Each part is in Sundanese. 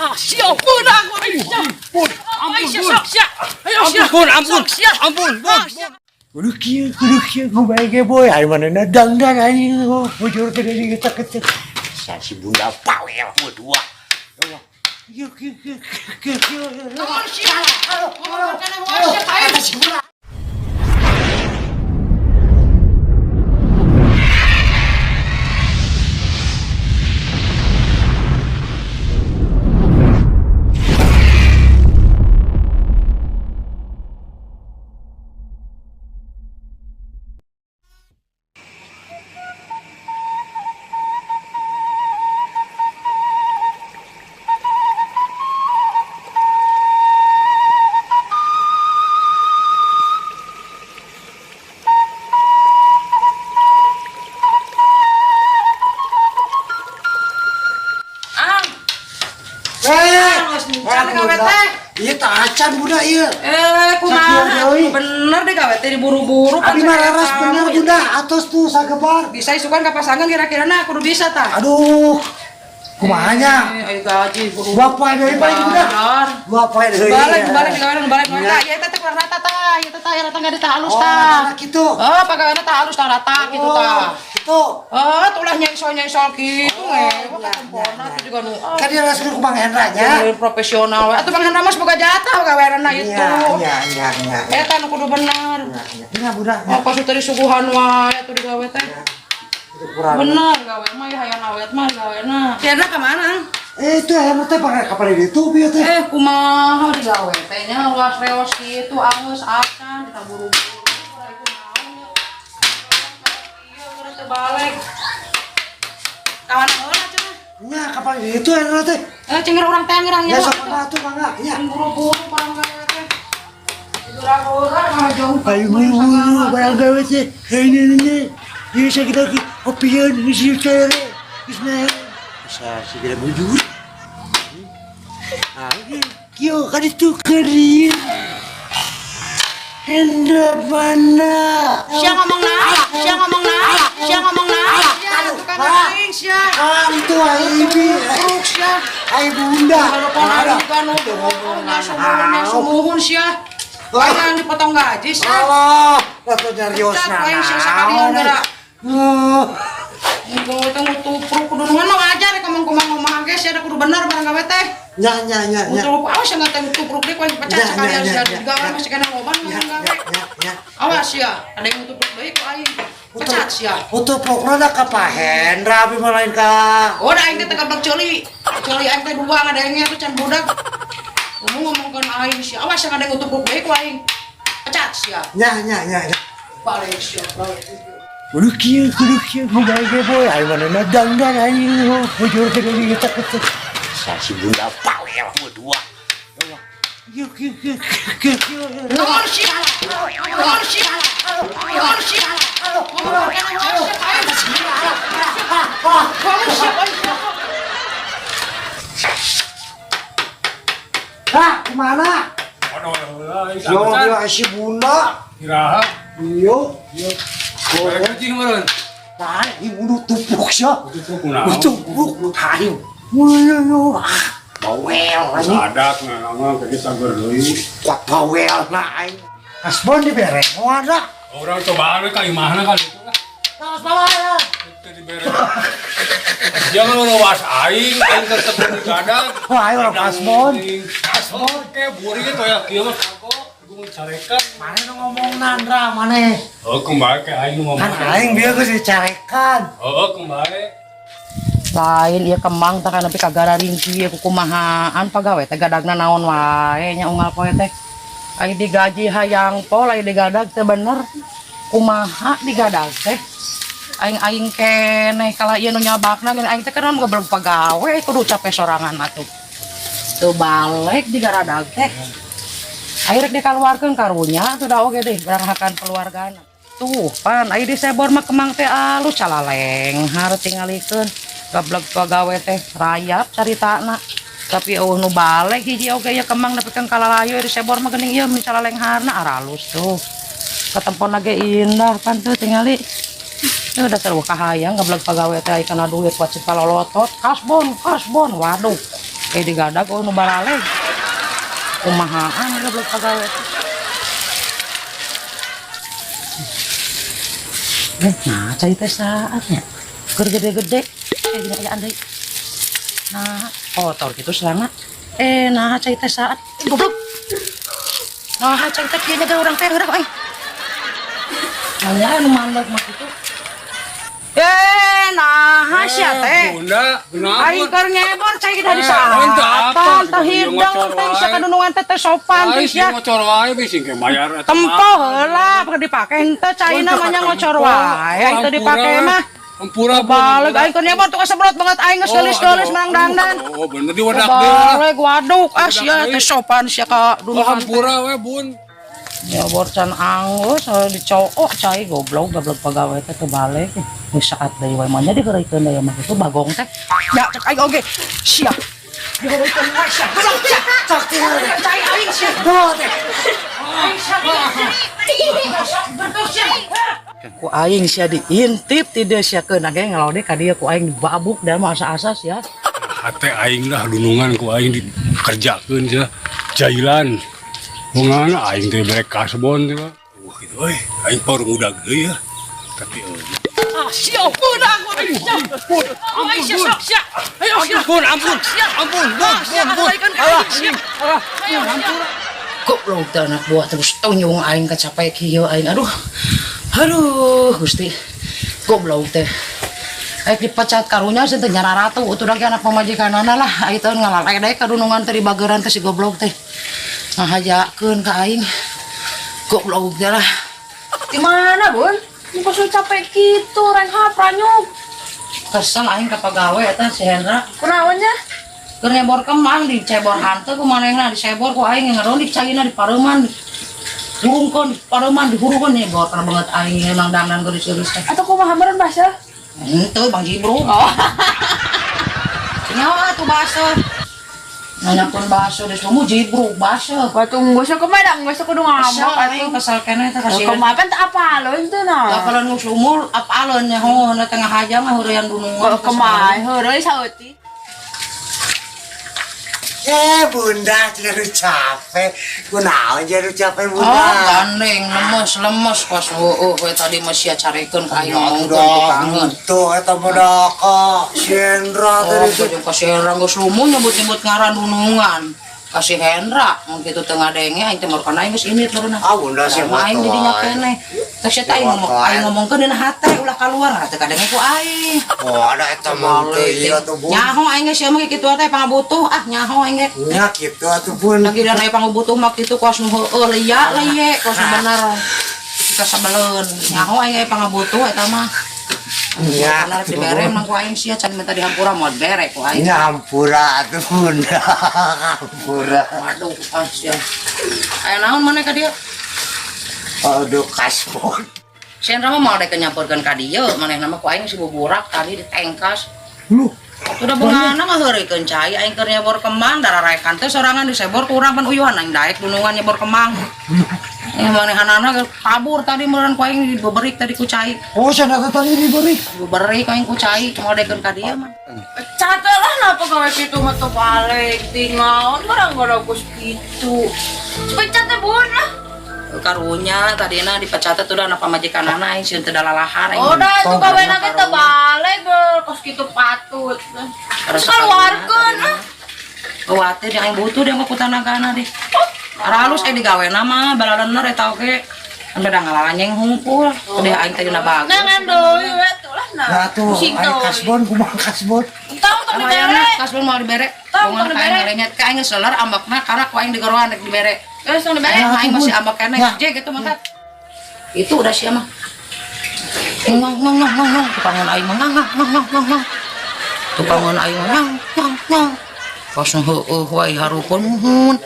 Ah, siap beunang aing. Ampun, Aing sok sia. Ayo sia. ampun, ampun, Sok sia. ampun, bun. Ah, sia. Kudu kieu, kudu kieu, kumaha ge boy, ai manehna dangdan anjing, bujur ke deui kita kecek. Sa si bunda pawel dua. Kieu kieu kieu kieu kieu. Naon sia? Ngomong kana wae sia ka aing. Si bunda. Ang, Eh, geus encan gawe teh. Ieu tah acan bunda ieu. Eh, kumaha? Sakieu deui. Bener deh gawe teh diburu-buru Abi mah raras kamu. bener bunda, atos tuh sagebar. Bisa isukan ka pasangan kira-kira na kudu bisa tah. Aduh. Kumaha nya? Eh, ayo gaji buru. Dua poe deui paling bunda. Bener. Dua poe deui. Balik, balik digawe balik Iya. tah. Ieu teh teh kurang rata tah. Ieu teh tah rata enggak tah halus Oh, tah. rata gitu. Oh, pagaweana tah halus tah rata gitu tah. Itu. Oh, tulah nyengsol-nyengsol gitu Oh, eh. iya, Wah, katempona iya, tuh juga nu. Kan dia langsung ke Bang Hendra nya. Jadi profesional we. Atuh Bang Hendra mah boga jatah gaweanna itu. Iya, iya, iya, iya. Eta nu kudu bener. Iya, bunda. Oh, pas tadi suguhan wae atuh digawe teh. Itu kurang. Bener gawe mah ya hayang awet mah gawena. Hendra ka mana? Eh, itu Hendra teh pakai kapan itu bieu teh. Eh, kumaha digawe teh nya luas reos kitu angeus acan kita buru-buru. Ieu teu balik. Kawan heula cenah. Nya kapan itu Hendra teh. Eh, cengger urang teh ngerang Ya nyawa. sok mangga atuh mangga. Nya. Buru-buru barang gawe teh. Dura-dura mah jauh. Ayo buru-buru barang gawe teh. Ini ini. Ieu sakit lagi. Opieun geus cere. Geus naik. Bisa segera bujur. Ah, kieu kan itu kerir. Hendra mana? Sia ngomong naon? Sia ngomong naon? Sia ngomong naon? Sia tukang aing sia. Itu aing bi. Truk sia. Aing bunda. Telepon aing juga nu ngomong sumuhun sumuhun sia. Aing dipotong gaji sia. Allah, rata nyarios Pecat aing sia sakalian geura. Oh, Gawe teh ngutupruk kudu nu mah wajar ngomong kumaha ngomong ge sia kudu bener barang gawe teh. nya nya nya nya. Ngutupruk awas sia teh ngutupruk deui ku aing pecat Ya, sekalian ya, sia ya, digawe ya. masih kena loba Nya ngomong nya gawe. nya nya. Awas sia, ada yang ngutupruk deui ku aing. Pecat sia. Utuprukna da ka Pak Hendra abi mah lain ka. Oh, da aing teh tegablek ceuli. Ceuli aing teh dua ngadengnya tuh can budak. Ngomong ngomongkeun aing sia. Awas yang ada yang ngutupruk deui ku aing. Pecat sia. Nya nya nya nya. Balik sia. Balik. Kudu kieu, kudu kieu kumaha ge boy, ai manehna dangdan anjing bujur ke deui kita kecek. Sa si bunda pawel dua. Kieu kieu kieu kieu kieu. Naon sia? Naon sia? Naon sia? Ngomong kana wae sia ka aing. Ngomong sia aing. Hah, kemana? Aduh, heula, Yo, yo si bunda. Iraha. Yo, Yo. Gaji meureun. nah, ibu nu tupruk sia. Tutup kunaon? Tupruk, aing. Yo, ah, bawel anjing. Sadak ngomong ke sagur deui. Kuat bawel nah aing. Kasbon dibere moal da. Urang cobaan we ka imahna kali itu lah. Kaos bawel. Teu dibere. Jangan lewas aing, aing tetep digadag. Wah, aing orang kasbon. Kasbon ke buri ge toya kieu mah kagok, gue carekan. Mane nu ngomong Nandra mane. Oh, kembali ke aing nu ngomong. Kan aing bieu geus dicarekan. Oh, kembali. Lain ieu kembang tah kana nepi ka gararingki ieu kukumahaan pagawe teh gadagna naon wae nya unggal poe teh. Aing digaji hayang pol aing digadag teh bener. Kumaha digadag teh? Aing-aing keneh kalah ieu nu nyabakna geuning aing teh kan goblok pagawe kudu capek sorangan atuh. Teu balik digaradag teh. Aing rek dikaluarkeun karunya atuh da oge deh baranghakan keluargana. Tuh pan aing disebor mah kemang teh alus calalenghar tingalikeun. Gablek pagawe teh rayap caritana. Tapi eueuh nu balik hiji oge ya kemang nepi ka kalalayu disebor mah geuning ieu mun calalengharna aralus tuh. Katempona ge indah pan tuh tingali. Ya dasar wah kahayang gablek pagawe teh kana duit wajib palolotot kasbon kasbon waduh. Eh digadag oh nu baraleg. Kumahaan gablek pagawe teh. Nah, cai teh saatnya. Keur gede-gede. Gini aya deui. Nah, kotor gitu selama. Nah, cai teh saat. Goblok. Nah, cai teh kieu nyaga urang teh heureuh aing. Aya anu mandek mah kitu. Nah, sia teh. Bunda, kenapa? Aing keur ngebor cai kita di Ente apa? saatan teu hidung teh sia kadunungan teh teh sopan teh Aing sia. ngocor wae bisi ke bayar eta. Tempo heula pake dipake henteu caina mah nya ngocor wae aing teu dipake mah. Ampura, Balik aing keur ngebor tukang sebrot banget aing geus geulis-geulis menang dandan. Oh, bener di wadak deui lah. Balik waduk ah sia teh sopan sia ka Oh, dunungan. hampura we, Bun. Ya borcan anggus dicowok cai goblok goblok pagawe teh teu balik. Geus saat deui wae mah nya digeureukeun deui mah kitu bagong teh. Ya cek aing oge sia. Digeureukeun wae sia. Goblok sia. Cok tinggal. Cai aing sia. Tuh teh. Ku aing sia diintip ti dieu sia keun ge ngalode ka dieu ku aing dibabuk da mah asa-asa sia. Hate aing lah dunungan ku aing dikerjakeun sia. Jailan. Bungana aing teh bere kasbon teh. Wah gitu euy, aing baru ngudag deui ya. Tapi Ah sia beunang sia. Aing sia sok sia. Ayo sia. ampun, ampun. Ampun, bun, bun, bun. Alah, alah, ampun. Goblok teh anak buah terus tunjung aing kacapek kieu aing. Aduh. Aduh, Gusti. Goblok teh. Aing dipecat karunya sih teh nyararatu utuh lagi anak pamajikanana lah. Aing teh ngalalek kadunungan teh dibageran teh si goblok teh. Ngahajakeun ka aing. Goblok teh lah. Di mana, Bun? Muka so capek gitu, renghat, ranyuk. Kesel aing ka pagawe eta si Hendra. Kunaon nya? Keur nyebor kemang dicebor hanteu ku manehna disebor ku aing ngeron dicaina di pareuman. Hurungkeun pareuman dihurungkeun nyebor kana banget aing emang dangdan geulis-geulis teh. Atau kumaha meureun basa? Henteu Bang Jibru. Oh. Nyawa atuh basa. Nanyakeun basa geus lumu jibruk basa. Batu geus kumaha geus kudu Kesel ngamuk aing atuh. kesel keneh teh kasih. Kumaha kan teu apaleun teh nah. Apalan geus lumur apaleun nya heuh tengah haja mah heureyan dunungan. Kumaha heureuy saeutik. Bunda, jadi capek. Kunaon jadi capek, Oh, Bunda? gandeng lemes lemes pas heueuh we tadi mah sia carekeun ka aing Ya ngomongkeun udah, tukangeun. tuh eta mah ka si Hendra Oh, tadi tuh. jeung ka si Hendra geus lumuh nyebut-nyebut ngaran dunungan. Ka si Hendra mun kitu teu ngadenge aing teh meureun aing geus indit meureun. Ah, Bunda sih Mah aing di dinya keneh. Teh sia teh aing ngomong aing ngomongkeun dina hate ulah kaluar teu kadenge ku aing. Oh, ada eta mah teu ieu tuh, Bun. Nyaho aing ge sia mah kitu teh pangabutuh ah nyaho aing ge. Nya kitu atuh, Bun. Lagi dan aya pangabutuh mah kitu kuas nu heueuh liya leye kuas nu bener. Kita sabeleun. Nyaho aing ge pangabutuh eta mah. Nya, Bener dibere mah ku aing sia can minta dihampura moal bere ku aing. Nya hampura atuh, Bunda. Hampura. Waduh, ah sia. Aya naon maneh ka dieu? Aduh, kasbon. Si Hendra mah moal dek nyamperkeun ka dieu, manehna mah ku aing si buburak tadi ditengkas. Lu, Udah bungana mah heureuykeun cai aing keur nyebor kembang dararaekan teh sorangan disebor ku urang pan uyuhan aing daek dunungan nyebor kembang. Manehanana kabur tadi meureun ku aing dibeberik tadi ku cai. Oh, sana tadi diberi. Dibeberik aing ku cai moal dekeun ka dieu mah. Catat lah napa gawe kitu mah teu balik tingaon barang gara geus kitu. Pecat teh Bun lah. Karunya tadina dipecat teh udah anak pamajikanana aing sieun teu dalalahan aing. Udah itu gawe na teh teu balik kos kitu patut. Terus keluarkeun ah. Khawatir yang aing butuh dia mah ku tanagana deh. Aralus digawena mah balalener eta oge. Kan beda ngalalanyeng hungkul. Udah aing teh dina bagus. Nangan deui we tuh lah nah. Nah tuh, Pusing aing deui. kasbon kumaha kasbon. Tong tong dibere. Kasbon mau dibere. Tong, Bongan tong ka aing dibere. ngalenyet ka aing geus leler ambakna karena ku aing digorohan rek dibere. Geus tong dibere. Aing aing masih ambak keneh. Ya. Je gitu mangkat. Itu udah sia mah. Ngong ngong ngong ngong ngong tukangan aing mah ngong ngong ngong ngong ngong. Tukangan aing mah ngong ngong ngong. Pas heueuh wae harupun muhun.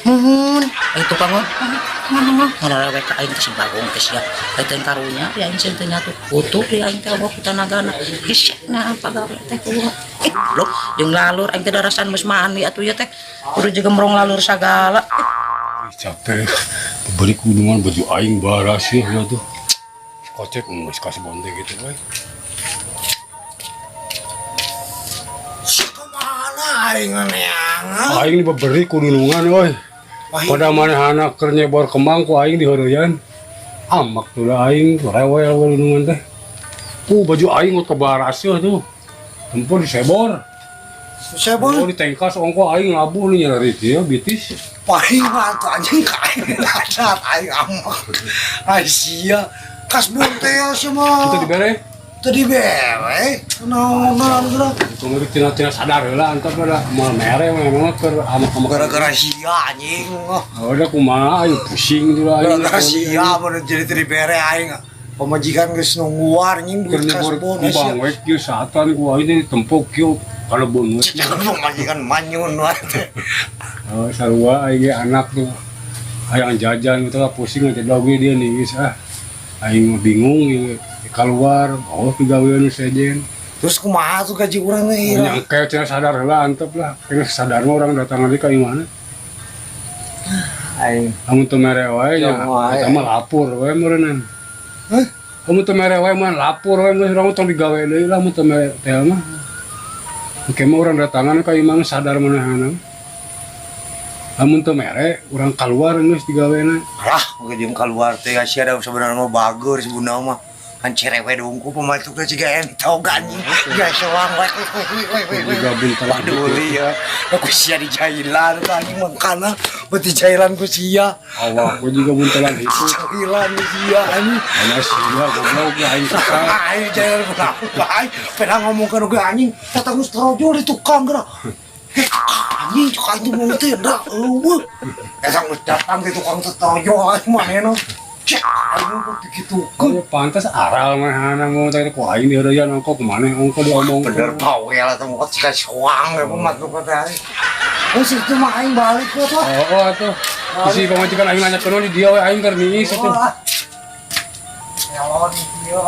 Muhun. Ai tukangan ngong ngong ngong. Ngararawe ka aing teh si bagong teh sia. Ai teh karunya di aing sieun teh nyatu. Utuh di aing teh eueuh ku tanagana. Geus na pagawe teh kumaha. Blok jeung lalur aing teh darasan geus mandi atuh ieu teh. Kudu jeung merong lalur sagala. Capek. Beri kudungan baju aing baras ya tuh. Kocek geus kasbon teh gitu we. Kemana aing neangan? Aing diberi ku dunungan euy. Pada manehna keur nyebor kembang ku aing diheureyan. Amak tuh lah aing rewel we dunungan teh. Ku baju aing ngot kebaraseuh tuh. Tempur disebor. Sebon Oh ditengkas ongko aing labuh nu nyari dia bitis. Paling mah tuh anjing ka aing dasar aing amak. Ai sia kasbon teh ya semua. Itu dibere. Teu dibere. Naonan geura. Itu mah tina-tina sadar heula antep lah moal mere memang keur amak-amak. Gara-gara sia anjing. Oh, udah kumaha aing pusing tuh lah aing. Gara-gara sia mun jadi teu dibere aing. Pamajikan geus nungguan anjing Keur duit nyebor kasbon sia. kembang we kieu saatan ku aing teh ditempok kieu kalebon we. Jangan pamajikan manyun wae teh. Oh, sarua aing ge anak tuh hayang jajan gitu lah pusing aja oge dia nih geus ah. Aing mah bingung ieu keluar, oh pigawean nu sejen. Terus kumaha tuh gaji urang teh? Oh, nyangke cenah sadar heula antep lah. Kena sadar mah orang datang lagi ka imahna. Aing. Lamun teu mere wae nya, Jauh wae. eta mah lapor wae meureunnan. Hah? Lamun teu mere wae mah lapor wae geus urang tong digawe deui lah mun teu mere teh mah. Engke mah urang datangan ka imah sadar manehna. Lamun teu mere urang kaluar geus digawena. Lah, oke jeung keluar teh sia da sebenarnya mah bager si bunda mah. Kan cerewe dungku pembantu teh jiga entog anjing. Ya soang we we we we we we. Digabung telah Waduh ya. Aku sia di jailan tuh anjing mangkana beuti jailan ku sia. Awak gua juga buntelan itu. Jailan ku sia anjing. Ana sia goblok ya aing kesal. Aing jailan ku aing pernah ngomong ke oge anjing, datang geus trojol di tukang geura. Eh, anjing cuk aing tuh mau teh da eueuh. Eta geus datang di tukang teh trojol aing manehna. Cek aing kok digitukeun. Oh, pantas aral manehna ngomong teh ku aing diheureyan ongko kumaneh ongko diomong. Bener bawel atau mau cika soang ya pembantu kata aing. Oh situ mah aing balik kok tuh. Oh, oh atuh. Isi pamajikan aing nanya di dia we aing keur niis atuh. Wah. Nyalon dia.